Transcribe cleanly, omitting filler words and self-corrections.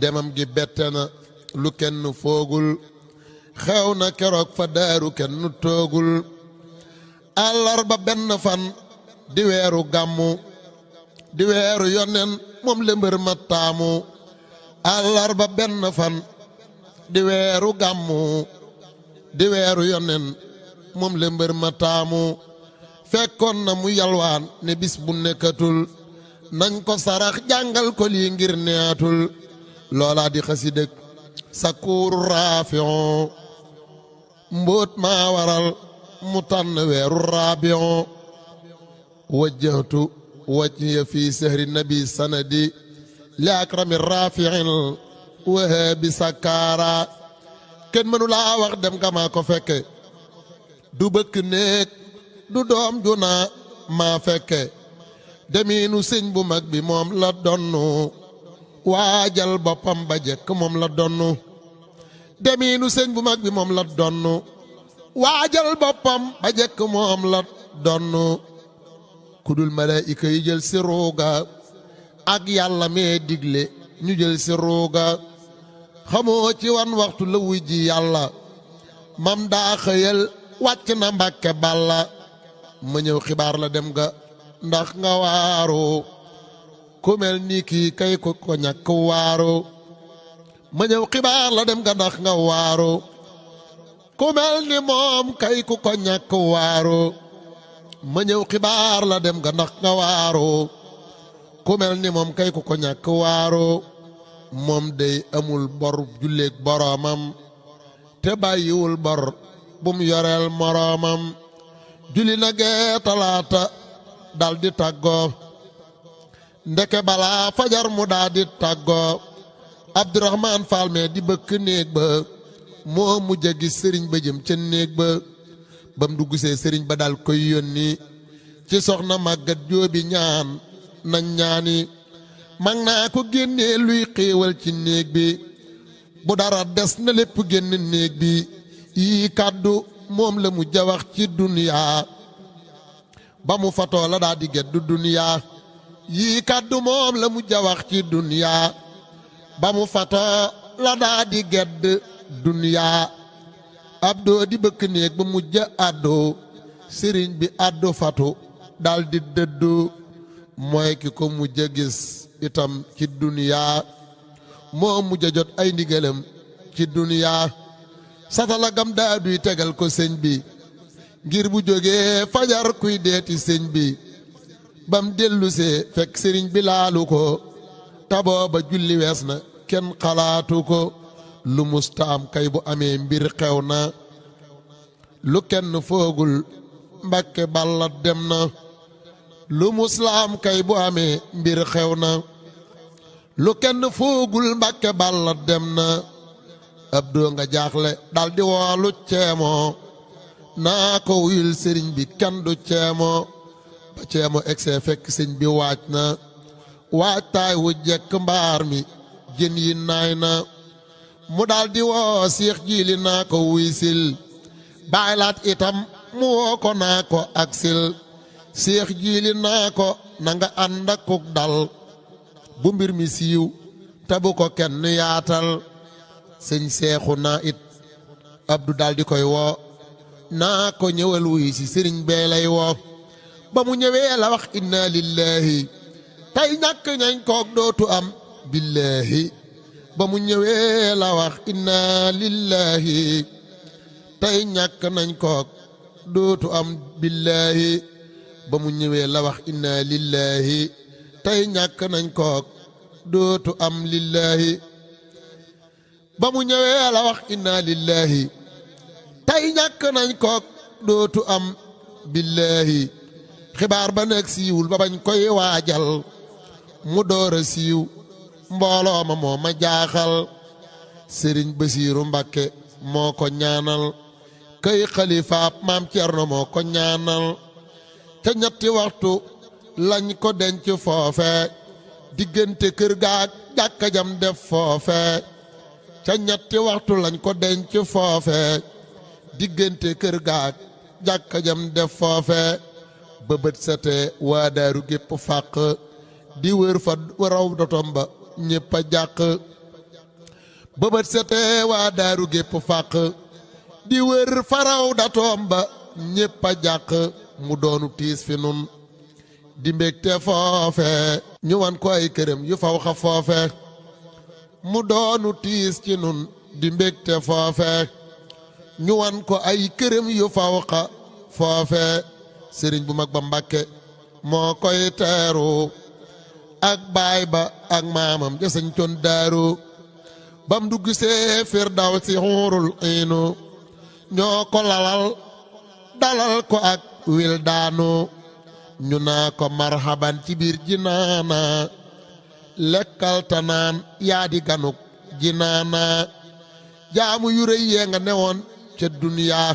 demam gi bette na lu kenn foogul xew na keroog fa daaru kenn toogul àllarba benn fan di weeru gàmmu di weeru yonen moom la mbër ma taamu àllarba benn fan di weeru gàmmu di weeru yonen moom la mbër ma taamu fekkoon na mu yalwaan ne bis bu nekkatul nañ ko sarax jàngal ko lii ngir neetul loolaa di xasidëg sakuuru raafion mbóot maa waral mu tànn weeru raabion wajjahtu wajhiya fi sahri nabi sanadi li akrami raafiin wahabi sakaara kenn mënu laa wax dem nga maa ko fekke du bëkk néeg du doom ju naa maa fekke demiinu sëñ bu mag bi moom la donnu waajal boppam ba jekk moom la donnu demiinu sëñ bu mag bi moom la donnu waajal boppam ba jekk moom la donnu kudul malaayika yi jël si ruuga ak yàlla mee digle ñu jël si ruuga xamoo ci wan waxtu la wuy ji yàlla mam daa xëyal wàcc na mbàkke balla ma ñëw xibaar la dem ga ndax nga waaru ku mel ni kii kay ko ñàkk waaru ma ñëw xibaar la dem ga ndax nga waaru ku mel ni moom kay ku ko ñàkk waaru ma ñëw xibaar la dem ga ndax nga waaru ku mel ni moom kay ku ko ñàkk waaru moom day amul bor julleek boroomam te bàyyiwul bor bum yoreel moroomam julli na gee talaata dal di tàggoo ndeke balaa fajar mu daa di tàggoo Abdourahman Fall me di bëkk néeg ba moo mujj a gis sëriñ ba jëm ca néeg ba bam dugg see sëriñ ba dal koy yónni ci soxna màggat jóobi ñaan nañ ñaani mag naa ko génnee luy xéewal ci néeg bi bu dara des na lépp génn néeg bi yii kàddu moom la mu jawax ci duniyaa ba mu fatoo la daa di geddu duniyaa yii kàddu moom la mu jawax ci duniyaa ba mu fatoo la daa di gedd duniyaa ab doo di bëkk néeg ba mujj àddu sëriñ bi àddu fatu dal di dëddu mooy ki ko mujj a gis itam ci duniyaa moo mujj a jot ay ndigalam ci duniyaa satala gam daa duy tegal ko sëñ bi ngir bu jógee fajar kuy deeti sëñ bi bam dellusee fekk sëriñ bi laalu ko taboo ba julli wees na kenn xalaatu ko lu mustaam kay bu amee mbir xew na lu kenn foogul mbakke balla dem na lu muslaam kay bu amee mbir xew na lu kenn foogul mbakke balla dem na ab doo nga jaaxle daldi woolu ceemoo naa ko wuyul sëriñ bi kenn du ceemoo ba ceemoo egsee fekk sëñ bi waaj na waajtaay wu jekk mbaar mi jën yi naay na mu daldi woo Seex Jiili naa ko wuy sil baylaat itam mu woo ko naa ko ak sil Seex Jiili naa ko nanga ànd ak kuk dal bu mbir mi siiw te bu ko kenn yaatal sëñ seexu naa it Abdu daldi koy woo naa ko ñëwal wuy si sëriñ bee lay woo ba mu ñëwee la wax inna lillahi tey ñàkk ñañ koog dootu am billahi ba mu ñëwee la wax inna lillahi tey ñàkk nañ koog dootu am billahi ba mu ñëwee la wax inna lillahi tey ñàkk nañ koog dootu am lillahi ba mu ñëwee la wax inna lillahi tey ñàkk nañ koog dootu am billahi xibaar ba nekk siiwul ba bañ koy waajal mu door a siiw mbooloo ma moo ma jaaxal sëriñ Basiiru Mbakke moo ko ñaanal kay xalifaab maam Cerno moo ko ñaanal ca ñetti waxtu lañ ko denc foofe diggante kër gaak jàkka jam def foofe ca ñetti waxtu lañ ko denc foofe diggante kër gaak jàkka jam def foofe ba bët sete waa daaru gépp fàq di wër fa raw dotom ba ñépp a jàq bëbët setee waa daaru gépp fàq di wër faraw datoom ba ñépp a jàq mu doonu tiis fi nun di mbégte foofe ñu wan ko ay këram yu faw xa foofe mu doonu tiis ci nun di mbégte foofe ñu wan ko ay këram yu faw xa foofe sëriñ bu mag ba Mbàkke moo koy teeru ak baay ba ak maamam ja sañ coon daaru bam dugg see Firdawsi xuurul iinu ñoo ko dalal ko ak wildaanu ñu naa ko marhaban ci biir jinaana lekkal ta naan yaa di ganuk jinaana jaamu yu rëy yee nga newoon ca duniyaa